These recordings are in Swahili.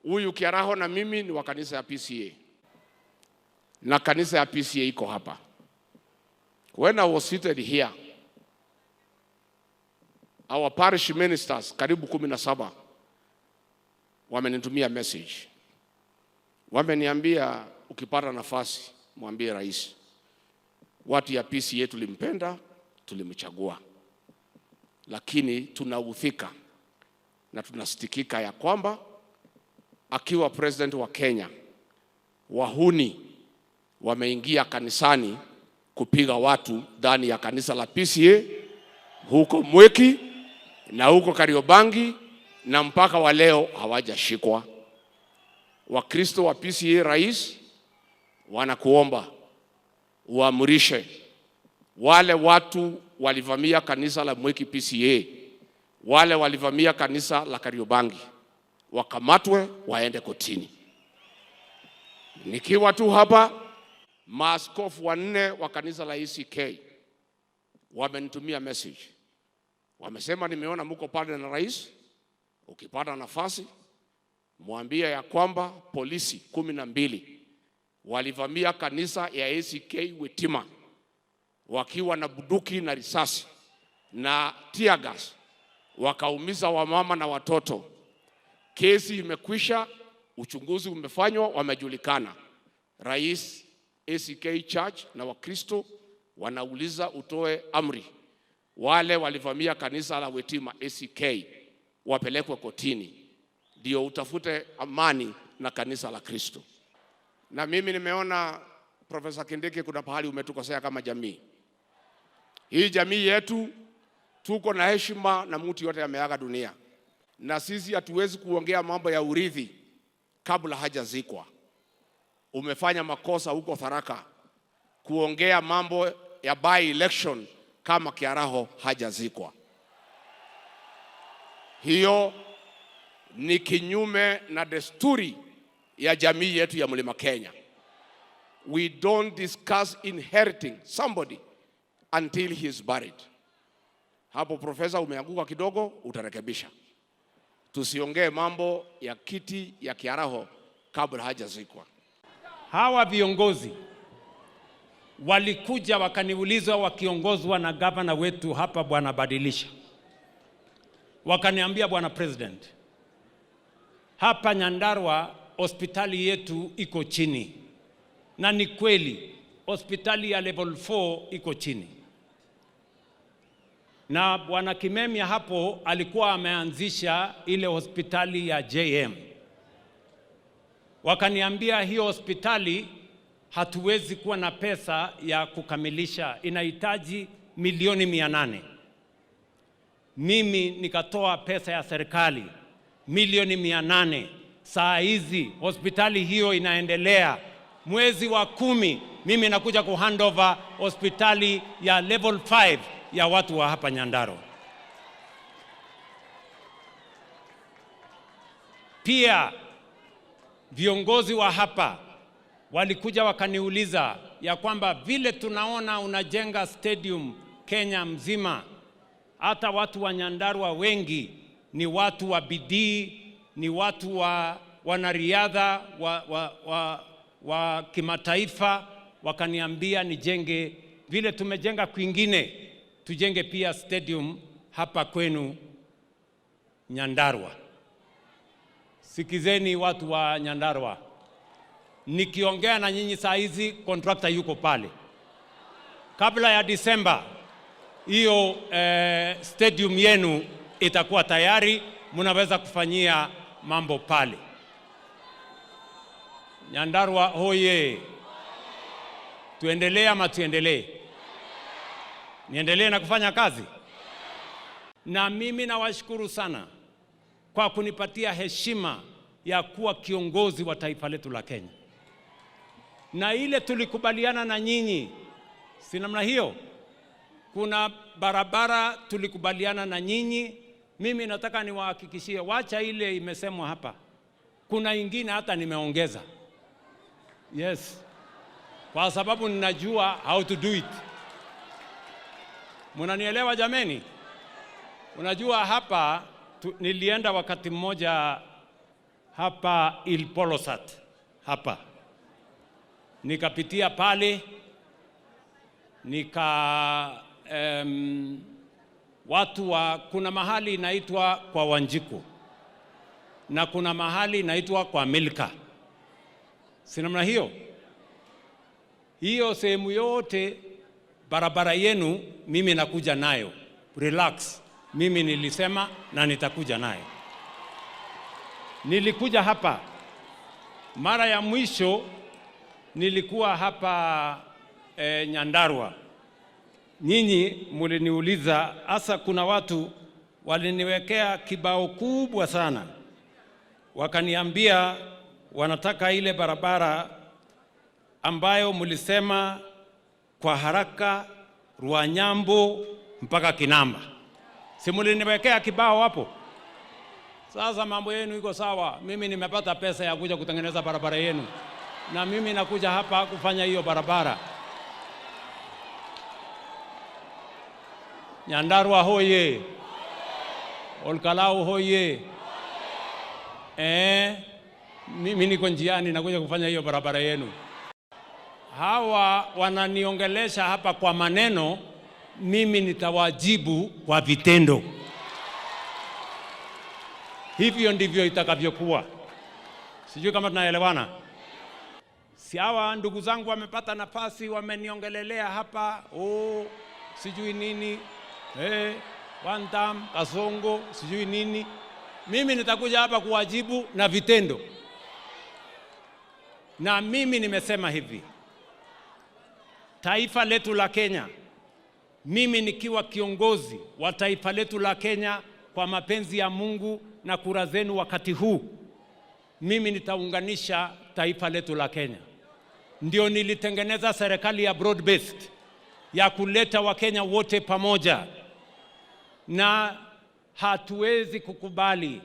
Huyu Kiaraho na mimi ni wa kanisa ya PCA, na kanisa ya PCA iko hapa. When I was seated here, our parish ministers karibu 17 wamenitumia message, wameniambia ukipata nafasi mwambie rais, watu ya PCA tulimpenda, tulimchagua, lakini tunaudhika na tunasikitika ya kwamba akiwa president wa Kenya, wahuni wameingia kanisani kupiga watu ndani ya kanisa la PCA huko Mwiki na huko Kariobangi, na mpaka wa leo hawajashikwa. Wakristo wa PCA, rais, wanakuomba uamrishe wale watu walivamia kanisa la Mwiki PCA, wale walivamia kanisa la Kariobangi wakamatwe waende kotini. Nikiwa tu hapa, maaskofu wanne wa kanisa la ACK wamenitumia message, wamesema nimeona muko pale na rais, ukipata nafasi mwambie ya kwamba polisi 12 walivamia kanisa ya ACK Witima wakiwa na bunduki na risasi na tear gas, wakaumiza wamama na watoto. Kesi imekwisha, uchunguzi umefanywa, wamejulikana. Rais, ACK Church na Wakristo wanauliza utoe amri, wale walivamia kanisa la Witima ACK wapelekwe kotini, ndio utafute amani na kanisa la Kristo. Na mimi nimeona Profesa Kindiki, kuna pahali umetukosea kama jamii. Hii jamii yetu tuko na heshima na mtu yote ameaga dunia, na sisi hatuwezi kuongea mambo ya urithi kabla hajazikwa. Umefanya makosa huko Tharaka kuongea mambo ya by election kama Kiaraho hajazikwa. Hiyo ni kinyume na desturi ya jamii yetu ya Mlima Kenya. We don't discuss inheriting somebody until he is buried. Hapo profesa, umeanguka kidogo, utarekebisha. Tusiongee mambo ya kiti ya Kiaraho kabla hajazikwa. Hawa viongozi walikuja wakaniuliza, wakiongozwa na gavana wetu hapa Bwana Badilisha, wakaniambia, Bwana President, hapa Nyandarua hospitali yetu iko chini, na ni kweli hospitali ya level 4 iko chini, na Bwana Kimemia hapo alikuwa ameanzisha ile hospitali ya JM. Wakaniambia hiyo hospitali hatuwezi kuwa na pesa ya kukamilisha, inahitaji milioni 800. Mimi nikatoa pesa ya serikali milioni 800. Saa hizi hospitali hiyo inaendelea. Mwezi wa 10 mimi nakuja ku hand over hospitali ya level 5 ya watu wa hapa Nyandarua. Pia viongozi wa hapa walikuja wakaniuliza ya kwamba vile tunaona unajenga stadium Kenya mzima, hata watu wa Nyandarua wengi ni watu wa bidii, ni watu wa wanariadha wa kimataifa. Wakaniambia nijenge vile tumejenga kwingine, tujenge pia stadium hapa kwenu Nyandarua. Sikizeni watu wa Nyandarua, nikiongea na nyinyi saa hizi, contractor yuko pale. Kabla ya Disemba hiyo stadium yenu itakuwa tayari, mnaweza kufanyia mambo pale. Nyandarua hoye! Tuendelee ama tuendelee? Niendelee na kufanya kazi? Na mimi nawashukuru sana kwa kunipatia heshima ya kuwa kiongozi wa taifa letu la Kenya. Na ile tulikubaliana na nyinyi, si namna hiyo? Kuna barabara tulikubaliana na nyinyi. Mimi nataka niwahakikishie, wacha ile imesemwa hapa, kuna ingine hata nimeongeza. Yes, kwa sababu ninajua how to do it. Mnanielewa jameni? Unajua hapa nilienda wakati mmoja hapa Ilpolosat hapa, nikapitia pale nika watu wa, kuna mahali inaitwa kwa Wanjiku na kuna mahali inaitwa kwa Milka, si namna hiyo? Hiyo sehemu yote barabara yenu mimi nakuja nayo, relax. Mimi nilisema na nitakuja nayo. Nilikuja hapa mara ya mwisho, nilikuwa hapa Nyandarua. Nyinyi muliniuliza hasa, kuna watu waliniwekea kibao kubwa sana, wakaniambia wanataka ile barabara ambayo mlisema kwa haraka Rwanyambo mpaka Kinamba, si muliniwekea kibao hapo? Sasa mambo yenu iko sawa, mimi nimepata pesa ya kuja kutengeneza barabara yenu, na mimi nakuja hapa kufanya hiyo barabara. Nyandarua hoye! Olkalau hoye! Mimi niko njiani nakuja kufanya hiyo barabara yenu. Hawa wananiongelesha hapa kwa maneno, mimi nitawajibu kwa vitendo. Hivyo ndivyo itakavyokuwa. Sijui kama tunaelewana. Si hawa ndugu zangu wamepata nafasi, wameniongelelea hapa, oh, sijui nini, one time, Kasongo, sijui nini. Mimi nitakuja hapa kuwajibu na vitendo. Na mimi nimesema hivi, taifa letu la Kenya, mimi nikiwa kiongozi wa taifa letu la Kenya kwa mapenzi ya Mungu na kura zenu wakati huu, mimi nitaunganisha taifa letu la Kenya. Ndio nilitengeneza serikali ya broad based ya kuleta Wakenya wote pamoja, na hatuwezi kukubali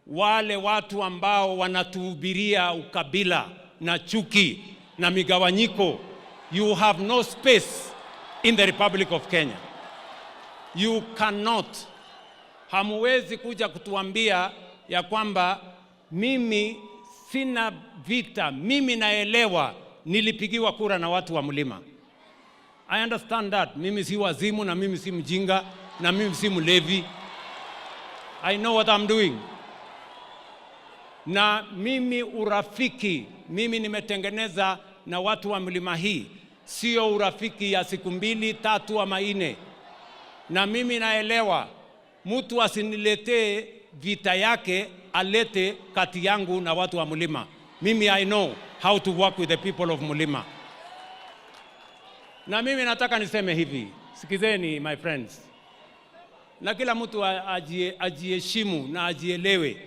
wale watu ambao wanatuhubiria ukabila na chuki na migawanyiko. You have no space in the Republic of Kenya. You cannot. Hamuwezi kuja kutuambia ya kwamba mimi sina vita, mimi naelewa nilipigiwa kura na watu wa mlima. I understand that. Mimi si wazimu na mimi si mjinga na mimi si mlevi. I know what I'm doing. Na mimi urafiki, mimi nimetengeneza na watu wa mlima hii, sio urafiki ya siku mbili tatu ama nne. Na mimi naelewa mtu asiniletee vita yake, alete kati yangu na watu wa mlima. Mimi I know how to work with the people of mlima. Na mimi nataka niseme hivi, sikizeni my friends, na kila mtu ajiheshimu na ajielewe.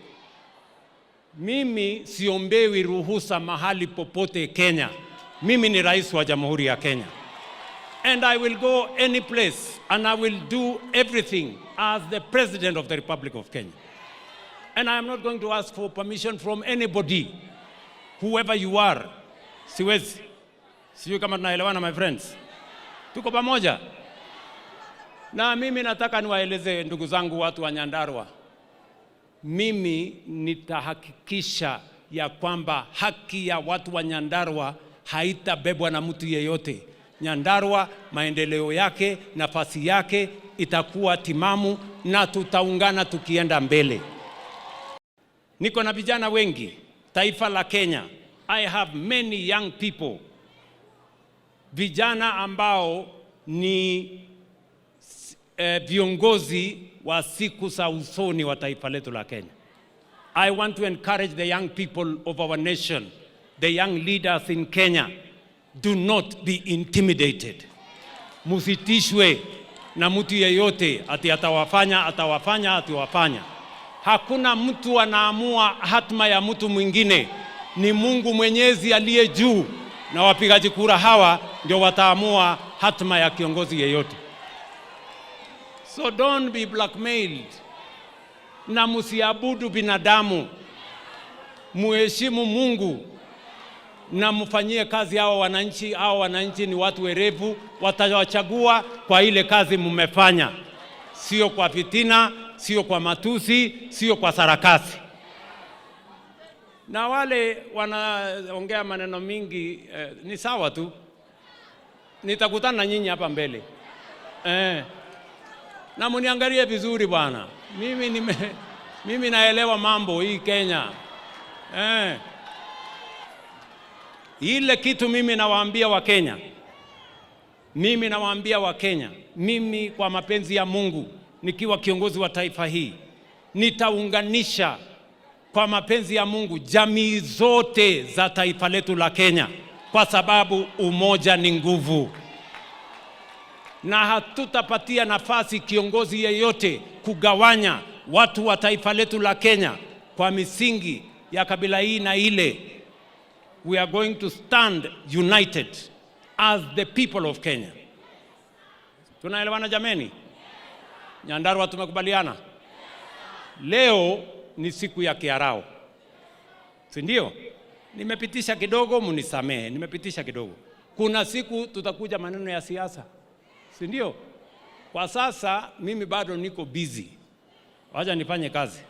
Mimi siombewi ruhusa mahali popote Kenya. Mimi ni rais wa Jamhuri ya Kenya. And I will go any place and I will do everything as the President of the Republic of Kenya. And I am not going to ask for permission from anybody, whoever you are. Siwezi. Sijui kama tunaelewana my friends. Tuko pamoja? Na mimi nataka niwaeleze ndugu zangu watu wa Nyandarua. Mimi nitahakikisha ya kwamba haki ya watu wa Nyandarua haitabebwa na mtu yeyote. Nyandarua maendeleo yake, nafasi yake itakuwa timamu na tutaungana tukienda mbele. Niko na vijana wengi taifa la Kenya. I have many young people, vijana ambao ni viongozi wa siku za usoni wa taifa letu la Kenya. I want to encourage the young people of our nation, the young leaders in Kenya, do not be intimidated. Musitishwe na mtu yeyote ati atawafanya, atawafanya, atawafanya. Hakuna mtu anaamua hatma ya mtu mwingine, ni Mungu Mwenyezi aliye juu, na wapigaji kura hawa ndio wataamua hatma ya kiongozi yeyote. So don't be blackmailed, na msiabudu binadamu, muheshimu Mungu na mfanyie kazi hawa wananchi. Hawa wananchi ni watu werevu, watawachagua kwa ile kazi mmefanya, sio kwa fitina, sio kwa matusi, sio kwa sarakasi. Na wale wanaongea maneno mingi ni sawa tu, nitakutana na nyinyi hapa mbele na muniangalie vizuri bwana. Mimi naelewa mambo hii Kenya. Ile kitu mimi nawaambia Wakenya, mimi nawaambia Wakenya, mimi kwa mapenzi ya Mungu nikiwa kiongozi wa taifa hii nitaunganisha kwa mapenzi ya Mungu jamii zote za taifa letu la Kenya, kwa sababu umoja ni nguvu, na hatutapatia nafasi kiongozi yeyote kugawanya watu wa taifa letu la Kenya kwa misingi ya kabila hii na ile. We are going to stand united as the people of Kenya. Tunaelewana jameni? Nyandarua tumekubaliana? Leo ni siku ya Kiarao, si ndio? Nimepitisha kidogo, munisamehe, nimepitisha kidogo. Kuna siku tutakuja maneno ya siasa, si ndio? Kwa sasa mimi bado niko busy, wacha nifanye kazi.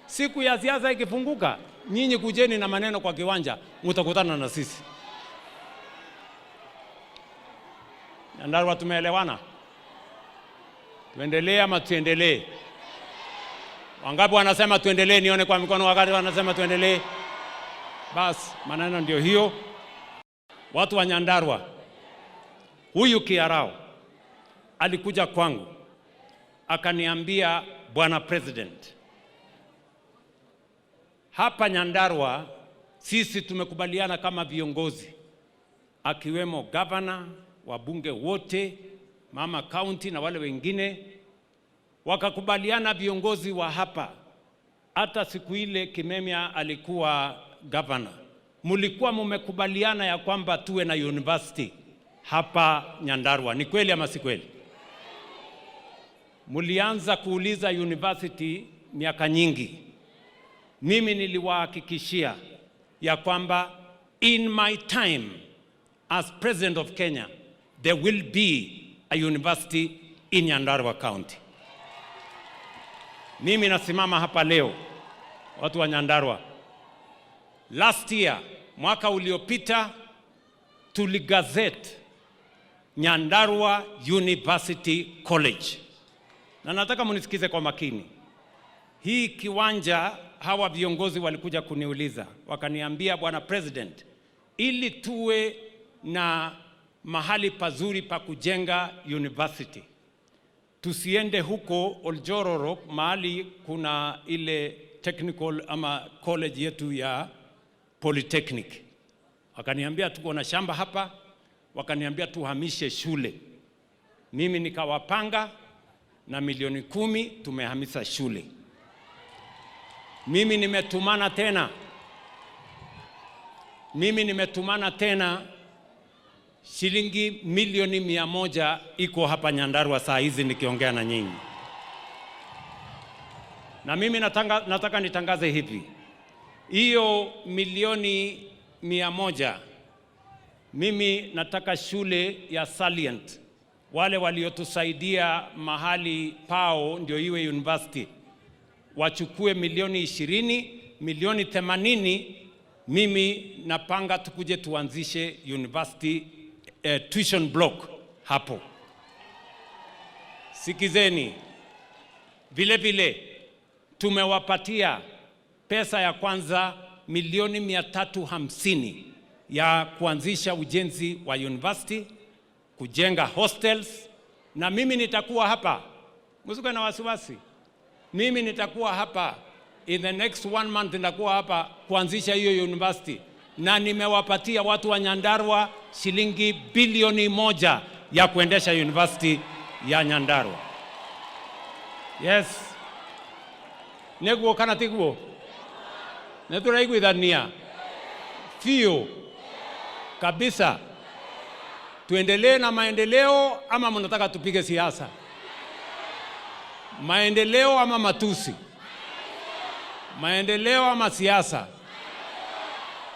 Siku ya siasa ikifunguka, nyinyi kujeni na maneno kwa kiwanja, mutakutana na sisi. Nyandarua tumeelewana? Tuendelee ama tuendelee? Wangapi wanasema tuendelee? Nione kwa mikono. Wakati wanasema tuendelee, basi maneno ndio hiyo. Watu wa Nyandarua, huyu Kiarao alikuja kwangu akaniambia, Bwana President, hapa Nyandarua sisi tumekubaliana kama viongozi, akiwemo gavana, wabunge wote, mama county na wale wengine, wakakubaliana viongozi wa hapa. Hata siku ile Kimemia alikuwa gavana, mulikuwa mumekubaliana ya kwamba tuwe na university hapa Nyandarua. Ni kweli ama si kweli? Mulianza kuuliza university miaka nyingi. Mimi niliwahakikishia ya kwamba in my time as president of Kenya there will be a university in Nyandarua County. Mimi nasimama hapa leo, watu wa Nyandarua. Last year, mwaka uliopita, tuligazette Nyandarua University College, na nataka munisikize kwa makini. Hii kiwanja, hawa viongozi walikuja kuniuliza, wakaniambia, Bwana President, ili tuwe na mahali pazuri pa kujenga university, tusiende huko Oljororok mahali kuna ile technical ama college yetu ya polytechnic. Wakaniambia tuko na shamba hapa, wakaniambia tuhamishe shule. Mimi nikawapanga na milioni 10 tumehamisha shule. Mimi nimetumana tena, mimi nimetumana tena shilingi milioni 100 iko hapa Nyandarua saa hizi nikiongea na nyinyi. Na mimi nataka nitangaze hivi, hiyo milioni 100 mimi nataka shule ya Salient, wale waliotusaidia mahali pao ndio iwe university, wachukue milioni 20, milioni 80 mimi napanga tukuje tuanzishe university tuition block hapo. Sikizeni, vile vile tumewapatia pesa ya kwanza milioni 350 ya kuanzisha ujenzi wa university, kujenga hostels, na mimi nitakuwa hapa, msikuwe na wasiwasi. Mimi nitakuwa hapa in the next one month, nitakuwa hapa kuanzisha hiyo university, na nimewapatia watu wa Nyandarua shilingi bilioni 1 ya kuendesha university ya Nyandarua. Yes, nĩguo kana tiguo? Nĩtũraiguithania biũ kabisa. Tuendelee na maendeleo ama mnataka tupige siasa? Maendeleo ama matusi? Maendeleo ama siasa?